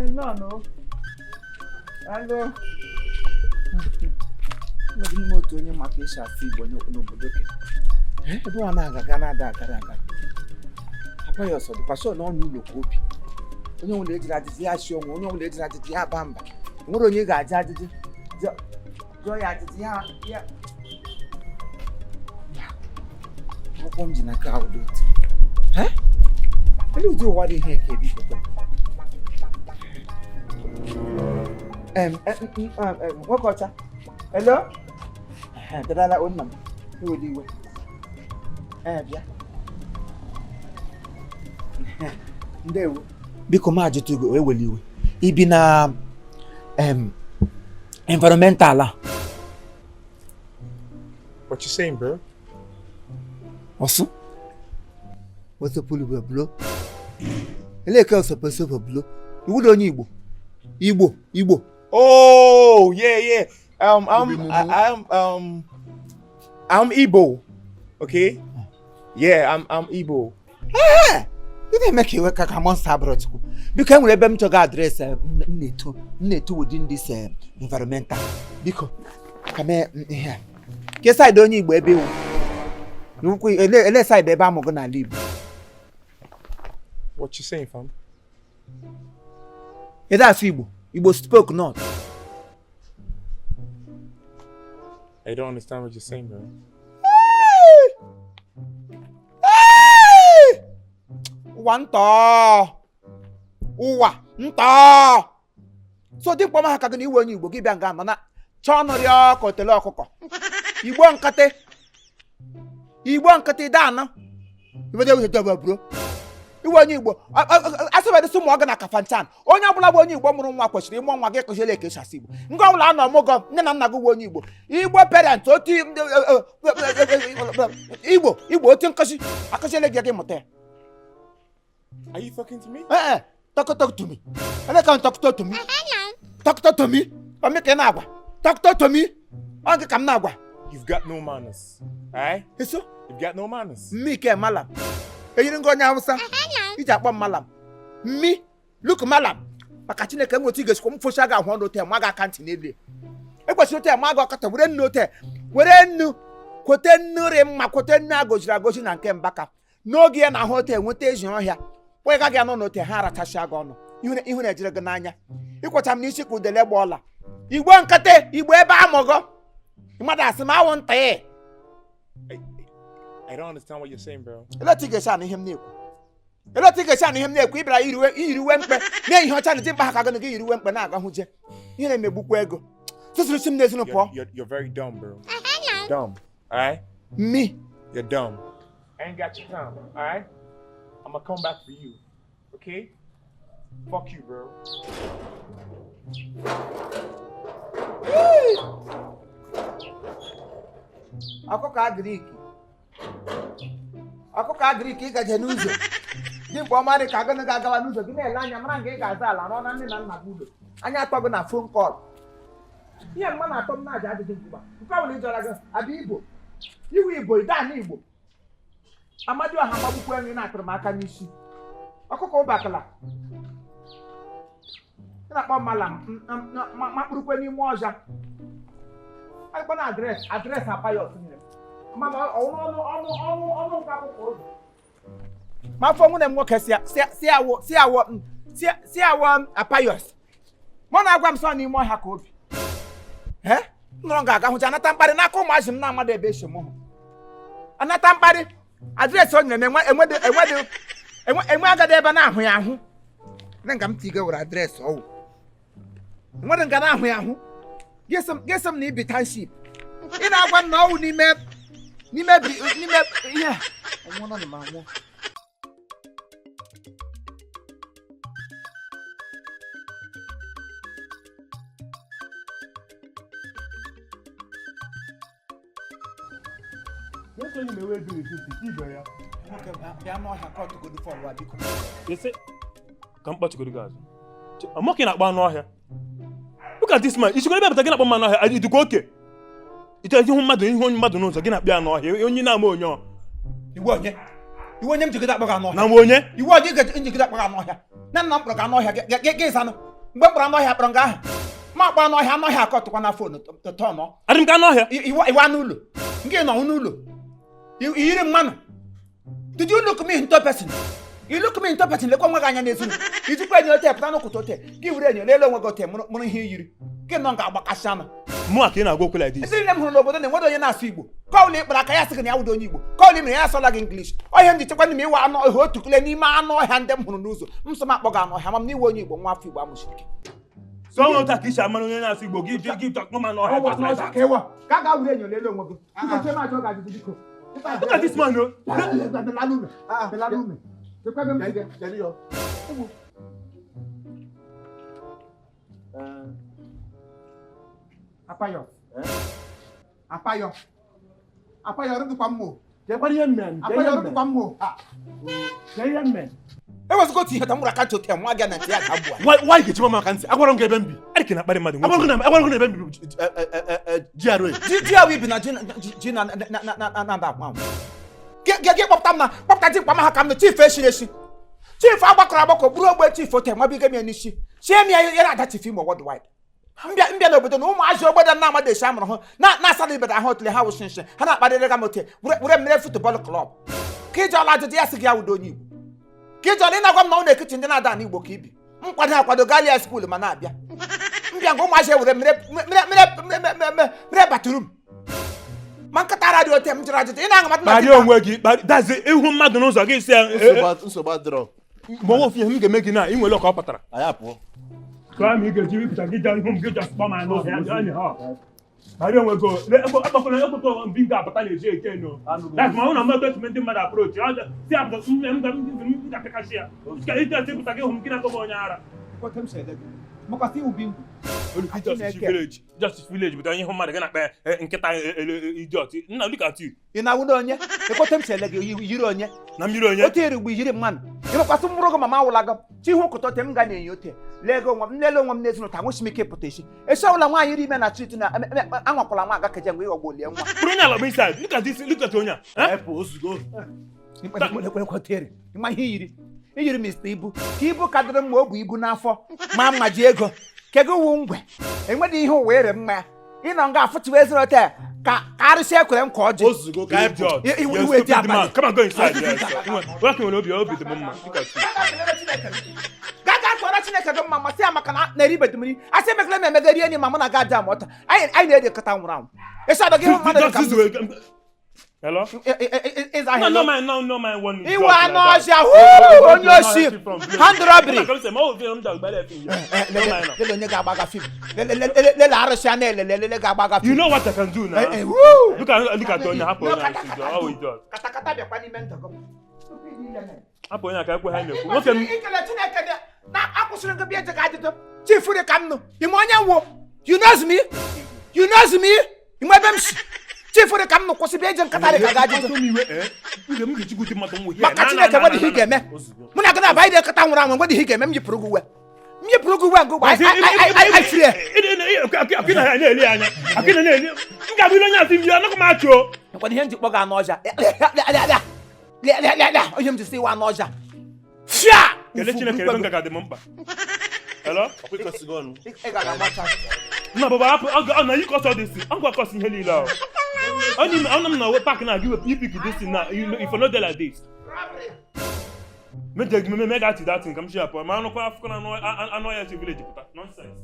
Nnọọ. Alụ. Nọdụ n'ime otu onye maka esi asụ Igbo n'obodo gị. Ebe ọ na-aga ga na-ada agara aga. Hapụ ya ọsọ dịkwa sọ n'ọnụ ụlọ ka obi. Onye ọbụla ejiri ajụjụ ya si ọnwụ, onye ọbụla ejiri ajụjụ ya ba mba. Nwere onye ga-ajụ ajụjụ jụọ ya ajụjụ ya ya. Akwụkwọ m ji na nke ahụ dị otu. Olee ụdị ụwa dị ihe ka ebi kwekwe? Nwoke ọcha. Hello? Bịarala o nna m. Ewela iwe. Ee, bịa. Ndewo. Biko m ajụtụ gị, ewela iwe. I bi na environmental a? What you saying, bro? Ọsụ? Osopulu blo. Eleke osoposopo blo. Iwu dị onye Igbo. Igbo, Igbo. Oh, yeah, yeah. I'm, I, I'm, um, I'm Igbo. Okay? Yeah, I'm Igbo. Ị na-eme ka iwe ka ka mmụọ nsọ abụrụ Chukwu. Biko e nwere ebe m chọga address m na-eto within this environmental. Biko ka mee ihe a. Ke side onye Igbo ebe iwu? N'ukwu ele side ebe amụgụ n'ala Igbo. What you saying, fam? Ị asụ Igbo? Igbo spoke not. I don't understand what you're saying, bro. Ụwa ntọ. Ụwa ntọ. So dị mkpọm ha ka gị na iwe onye Igbo gị bịa nga nọ na chọọ ọnụ rịọ ka otele ọkụkọ. Igbo nkịtị. Igbo nkịtị daanụ. Iwe bro. Iwe onye Igbo asịbadịsị ụmụ ọgụ na Kafanchan. Onye ọbụla bụ onye Igbo mụrụ nwa kwesịrị ịmụ nwa gị kụziere ka esi asụ Igbo. Nke ọbụla a nọ ọmụgọ nne na nna gị bụ onye Igbo. Igbo parent otu Igbo Igbo otu nkụzi akụziele gị gị mụta ya. Are you talking to me? Eh, talk talk to me. Ele ka talk talk to me. Talk talk to me. Ọ mị ka ị na-agwa. Talk talk to me. Ọ gị ka m na-agwa. You've got no manners. Alright? Eso You've got no manners. mmi ke malam. Eyiri ngị onye Hausa. Iji akpọ m malam. Mmi look malam. Maka Chineke enwe otu ị ga-esikwa m focha gị ahụ ọnụ ote ma gị aka ntị n'elu. Ekwesịrị ote ma gị ọkọta were nnu ote were nnu kwote nnu rị mma kwote nnu agoziri agozi na nke mbaka. N'oge ya na ahụ ote enweta ezi ọhịa. Onye gaghị anọ n'ote ha arachasịa gị ọnụ. Ihu na-ejire gị n'anya. Ịkwọcha m n'isi ka udele gba ọla. Igbo nkịtị Igbo ebe amụgọ. Mmadụ asị m awụ nta ya. I don't understand what you're saying, bro. Ele otu ị ga-esi anụ ihe m na-ekwu? Ele otu ị ga-esi anụ ihe m na-ekwu? Ị bịara iyiri uwe mkpe na-eyi ihe ọcha na dị mkpa ha ka gị yiri uwe mkpe na-aga hụ je. Ihe na-emegbukwa ego. Tụtụrụ si m n'ezinụ pụọ. You're very dumb, bro. Dumb. Alright? Mmi. You're dumb. I ain't got your time. Alright? I'm gonna come back for you. Okay? Fuck you, bro. Ọkụkọ agric. Ọkụkọ agric ị gaje n'ụzọ. Dị mgbe ọma dị ka gịnị ga-agawa n'ụzọ gị na-ele anya mara nga ị ga-aza ala rụọ na nne na nna gị ụlọ. Anya atọ gị na phone call. Ihe mma na-atọ m na-aja ajụjụ mgbe nke ọ bụla ị jọrọ gị abịa Igbo. Iwu Igbo ide ana Igbo. Amadioha magbukwa enyi na-atụrụ m aka n'isi. Ọkụkọ ụbakala. Ị na-akpọ malam makpurukwe n'ime ọja. Adịkwa na address Apayọs nyere m. Mama ọnụ ọnụ ọnụ ọnụ ọnụ nke akwụkwọ ụzọ. Ma afọ nwunye m nwoke si si awọ si awọ si si awọ Apayọs. Mụ na-agwa m sọ n'ime ọhịa ka obi. Ee? Nọrọ ga-aga hụcha anata mkparị n'aka ụmụazị m na-amadụ ebe esi m hụ. Anata mkparị address o nyere m enwe enwedị enwedị enwe enwe agadi ebe na-ahụ ya ahụ. Ndị nga m tiga were address ọwụ. Enwedị nga na-ahụ ya ahụ. Gị sị m na ibi township. Ị na-agwa m na ọwụ n'ime n'ime bi n'ime ihe a. Anwụọla na m anwụọ. Nwoke bịa n'ọhịa kọtụgodu fọlụ a biko. Ese ka m kpọchigodo gị azụ. Ọmọke na-akpọ anụ ọhịa. Look at this man. Ichikwa ebe pụta gị na-akpọ mmanụ ọhịa, idikwa oke. Ịchọ ihu mmadụ ihu onye mmadụ n'ụzọ gị na-akpọ ya anụ ọhịa, onye na-ama onye ọ. Iwu onye? Iwu onye m jigide akpọ gị anụ ọhịa? Na nwa onye? Iwu onye njigide akpọ gị anụ ọhịa? Na nna m kpọrọ gị anụ ọhịa gị zanụ. Mgbe m kpọrọ anụ ọhịa, kpọrọ nga ahụ ma akpọ anụ ọhịa, anụ ọhịa akọtụkwa na phone tọnọ. Adị m ka anụ ọhịa? Iwa n'ụlọ nke nọ n'ụlọ yiri mmanụ. Did you look me into person? You look me into person. Lekwa onwe gị anya n'ezi. Ijikwa enyo ote pụta n'ụkwụta ote gị, were enyo lelee onwe gị ote mụrụ ihe yiri gị nọ nga agbakasị anụ. Mụ a ka ị na-agwa okwu like this? Ndị niile m hụrụ n'obodo na-enwedo onye na-asụ Igbo. Kọụlụ ịkpara aka ya sị gị na ya wụdo onye Igbo. Kọụlụ mere ya asọla gị English. Ọhịa m ji chekwa ndị m ịwa anụ ọhịa otu kule n'ime anụ ọhịa ndị m hụrụ n'ụzọ m sọ m akpọ gị anụ ọhịa, ma m n'iwe onye Igbo, nwa afọ Igbo amụsiri ike. So ọ nwere otu a ka isi amara onye na-asụ Igbo gị gị kpọ m anụ ọhịa just like that? Ka a ga-were enyo lelee onwe gị. Look at this man o. Kedu ya? Apayo. Apayo. Apayo rụdụkwa mmụọ. Kekwara ihe mere? Apayo rụdụkwa mmụọ. Ke ihe mere? Ewezụga otu ihe ta m gwara aka ntị otu nwa gị na ntị ya ga gbuo. Why ga-eji m aka ntị? Agwara m gị ebe m bi. Adị ka ị na-akparị mmadụ Agwara nwoke. m gị na agwara m gị na ebe m bi bụ GRA. Ji ji ahụ ibi na ji ji na na na na na na akwa. Gị gị kpọpụta m na kpọpụta ji mkpama ha ka m na chief eshiri eshi. Chief agbakọrọ agbakọ bụrụ ogbe chief ote nwa biga m ya n'isi. Sie m ya ya na-ada chief Imo worldwide. Mbịa n'obodo na ụmụazị ogbede na amada esi amụrụ hụ na na-asara ibeda ahụ otule ha wụsị nshi ha na-akparịrị ga m ote were mmere football club. Ka iji ọla ajụjụ ya sị gị ya wụdo onye Igbo. Ka iji ọla ị na-agwa m na ọ na-ekiti ndị na-ada n'Igbo ka ibi. Nkwado akwado galia school ma na-abịa. Mbịa nke ụmụazị ewere mmere mmere mmere mmere bathroom. Ma nkịta ara dị ote m jụrụ ajụjụ ị na-aṅụ mmadụ na Kparịa onwe gị dazi ịhụ mmadụ n'ụzọ gị si ya Nsogbu adịrọ. Ma ọnwa ofu ihe m ga-eme gị na ị nwere ọka ọ kpatara. Anyị apụọ. Ka m ị ga-eji wepụta gị jee ihu m gị just kpọọ m anụ ọhịa anyhow. Kparịa onwe gị o. Akpọkwala ekwekọ mbi m ga-abata na-eji eke no. That's ma ọ na mmadụ etu ndị mmadụ approach. Ọ si apụta m m m ga-apịakasị ya. Ka ị just pụta gị hụ m gị na-akpọ m onye ara. Justice village, justice village bụ onye hụ mmadụ gị na-akpa ya nkịta idiot. Nna, look at you. Ị na-awụdo onye ekwete m si ele gị yiri onye Na mmiri onye. Ote erigbu yiri mmanụ ịmekwasị mkpụrụ gị mama awụla gị chi ihu nkụta ote m ga na-enyo ote lee gị onwe m nlele onwe m n'ezinụlọ anwụchi m ike pụta esi esi ọbụla nwaanyị iri ime na street na anwakwala nwa aga keje mgbe ịghọgbu olie nwa. Bụrụ onye ala bụ inside. Look at this, look at onye a. Eh? Anyị pụọ ozugbo. Ekwetere ịma ihe yiri iyiri Mr. Ibu ka ibu ka dịrị mma o bụ ibu n'afọ ma mma ji ego kedu uwu ngwe enwedị ihe ụwa ere mma ya ịnọ nga afụchiwa ezinụlọ ka ka arụsị ekwere m ka ọ ji Ozugbo ka anyị pụọ. Idiot. Iwe You're dị stupid abalị. man. Come and go inside. Yes. Nwoke nwere obi dị m mma. Look at you. Gaga tụọrọ Chineke gị mma masị ya maka na na-eribedu mmiri asị emekele m emega rie nri ma mụ na ga aja ma ọta anyị na-edekọta nwụrụ anwụ ịsị adọ gị hụ mmadụ dị ka Just m this way. Hello? Ịza No, ahịa no man, no, no man, one. iwe anụ ọhịa huu, onye osi hand robbery. Lele onye ga-agba ga fim lele arụsị a na-elele lele ga-agba ga You fim. know what I can do now? Eh, eh, woo! Look at onye hapụ onye a oh idiot. Katakata bịakwa n'ime ndụ gị. Hapụ onye a ka ekwe ha na-ekwu. Nwoke m Ikele Chineke dị na akwụsịrị gị bịa eje gị ajụjụ chifu dị ka m nụ ime onye nwụ. You knows me, you knows me, ime ebe m si chifu dị ka m nụ kwụsị bịa eje nkata dị ka gị ajụjụ. Achọ m iwe eh. M ga-eji gị mmadụ nwe here. Maka Chineke nwedị ihe ị ga-eme mụ na gị na-aba anyị nkata nwụrụ anwụ nwedị ihe ị ga-eme m yipụrụ gị uwe m yipụrụ gị uwe nke ụgbọ anyị frie. Akịna na-eli anya. Akịna na-eli. M ga-abụ ile onye asị m ya anaghị m achọ. Nkwado ihe m ji kpọ gị anụ ọja onye m ji sị iwe anụ ọja fịa. Kelee Chineke ebe m gaga dị m mkpa. Hello? Ọkwa ịkọsigo ọnụ. Ị ga agbacha. Nna baba hapụ ọ na yikọsọ dị si ọ gwakọsị ihe niile ahụ. Ọ na m na we park na gị wepụ ipik this thing na if you no dey like this. Meje gị meme ga that thing ka m shi apụ ma anụkwa afụkọ na anụ ọhịa si village pụta. Nonsense.